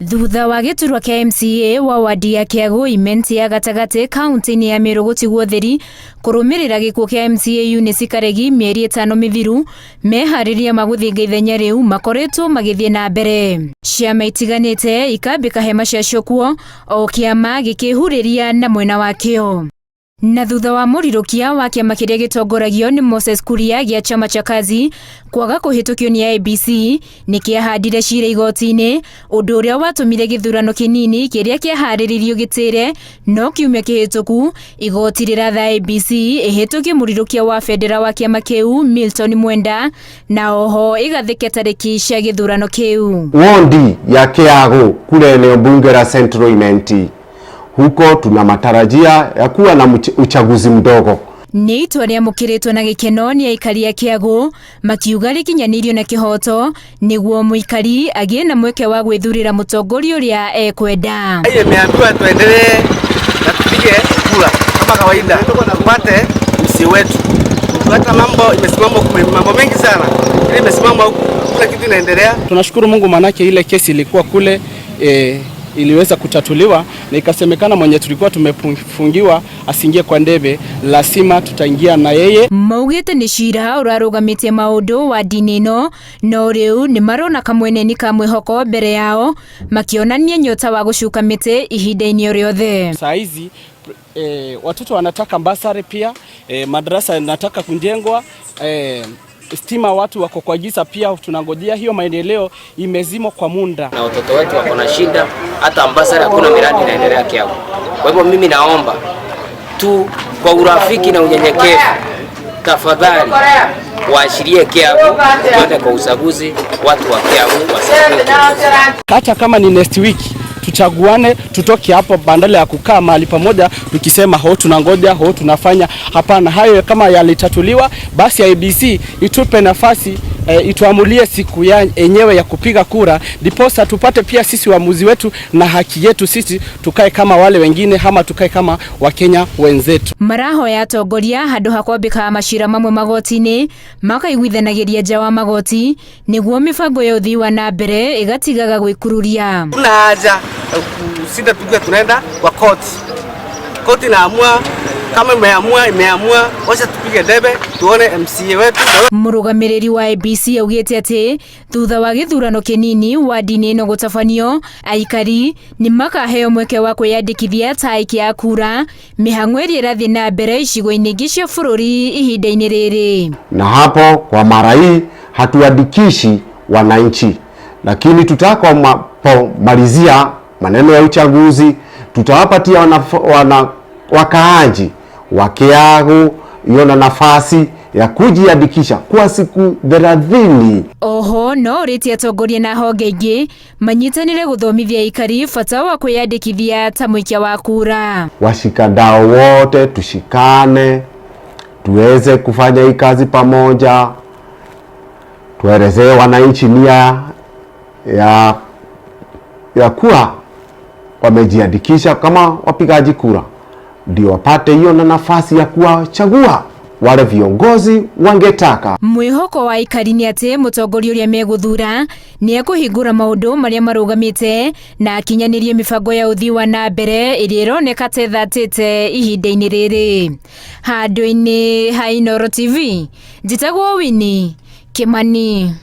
Thutha wa gĩturwa kĩa MCA wa wadi ya Kĩagũ Imenti ya gatagatĩ kaunti-inĩ ya Meru gũtigwo theri kũrũmĩrĩra gĩkuũ kĩa MCA Eunice Karegi mĩeri ĩtano mĩthiru, meharĩria ma gũthinga ithenya rĩu makoretwo magĩthiĩ na mbere. Ciama itiganĩte ikambĩka hema ciacio kuo, o kĩama gĩkĩhurĩria na mwena wakĩo. Na thutha wa mũrirũkia wa kĩama kĩrĩa gĩtongoragio nĩ Moses Kuria gĩa Chama cha Kazi kwaga kũhĩtũkio nĩ IEBC, nĩ kĩahandire cira igoti-inĩ, ũndũ ũrĩa watũmire gĩthurano kĩnini kĩrĩa kĩaharĩrĩirio gĩtĩre, no kiumia kĩhĩtũku igoti rĩratha IEBC ĩhĩtũkie mũrirũkia wa bendera wa kĩama kĩu Milton Mwenda, na oho ĩgathĩke tarĩki cia gĩthurano kĩu. Wondi ya Kiagu kule eneo bunge la Central Imenti, huko tuna matarajia ya kuwa na uchaguzi mdogo. Nĩ itua rĩamũkĩrĩtwo na gĩkeno nĩ aikari a Kĩagũ makiuga rĩkinyanĩirio na kĩhoto nĩguo mũikari agĩe na mweke wa gwĩthurĩra mũtongoria ũrĩa ekwenda. Imeambiwa tuendelee na tupige kura kama kawaida, tupate MCA wetu. Hata mambo imesimama huku, mambo mengi sana ile imesimama huku, kuna kitu inaendelea. Tunashukuru Mungu manake ile kesi ilikuwa kule iliweza kutatuliwa na ikasemekana mwenye tulikuwa tumefungiwa asiingie kwa ndebe, lazima tutaingia na yeye. Maugĩte nĩ cira ũrarũgamĩtie maũndũ wa ndini ĩno, no rĩu nĩ marona kamweneni ka mwĩhoko mbere yao makĩonania nyota wa gũcuka mĩtĩ ihinda-inĩ o rĩothe. Saa hizi watoto wanataka basari pia, madarasa yanataka kujengwa, stima watu wako kwa giza pia, tunangojea hiyo maendeleo imezimwa kwa muda. Na watoto wetu wako na shida, hata basari hakuna miradi inaendelea Kiagu. Kwa hivyo mimi naomba tu kwa urafiki na unyenyekevu, tafadhali waashirie Kiagu tuende kwa uchaguzi, watu wa Kiagu wasiwe. Hata kama ni next week tuchaguane, tutoke hapo badala ya kukaa mahali pamoja tukisema ho tunangoja, ho tunafanya. Hapana, hayo kama yalitatuliwa basi IEBC itupe nafasi, ituamulie siku ya enyewe ya kupiga kura, ndiposa tupate pia sisi uamuzi wetu na haki yetu, sisi tukae kama wale wengine ama tukae kama Wakenya wenzetu. Marahoya atongoria handũ ha kwambĩka macira mamwe magoti-inĩ makaiguithanagĩria nja wa magoti nĩguo mĩbango ya ũthii wa na mbere ĩgatigaga gwĩkururia. Kuna haja ya kushinda tukiwa tunaenda kwa court. Court inaamua kama imeamua, imeamua, wacha tupige debe tuone MCA wetu. Mũrũgamĩrĩri wa IEBC augĩte atĩ thutha wa gĩthurano kĩnini wadi-inĩ ĩno gũtabanio, aikari nĩ makaheo mweke wa kwĩyandĩkithia ta aikia a kura, mĩhang'o ĩrĩa ĩrathiĩ na mbere icigo-inĩ ingĩ cia bũrũri ihinda-inĩ rĩrĩ. Na hapo kwa mara hii hatuandikishi wananchi, lakini tutakapomalizia maneno ya uchaguzi tutawapatia wakaaji wa Kiagu hiyo na nafasi ya kujiandikisha kwa siku 30. Oho no ũrĩtie atongoria na honge ingĩ manyitanĩre gũthomithia aikari bata wa kwĩyandĩkithia ta mũikia wa kura. Washikadau wote tushikane, tuweze kufanya hii kazi pamoja, tuelezee wananchi nia ya kuwa wamejiandikisha kama wapigaji kura, ndio wapate hiyo na nafasi ya kuwachagua wale viongozi wangetaka. Mwihoko wa aikari nĩ atĩ mũtongoria ũrĩa megũthura nĩ ekũhingũra maũndũ marĩa marũgamĩte na akinyanĩrie mĩbango ya ũthii wa na mbere ĩrĩa ĩroneka ta ĩthatĩte ihinda-inĩ rĩrĩ. Handũ-inĩ ha Inooro TV, njĩtagwo Winnie Kimani.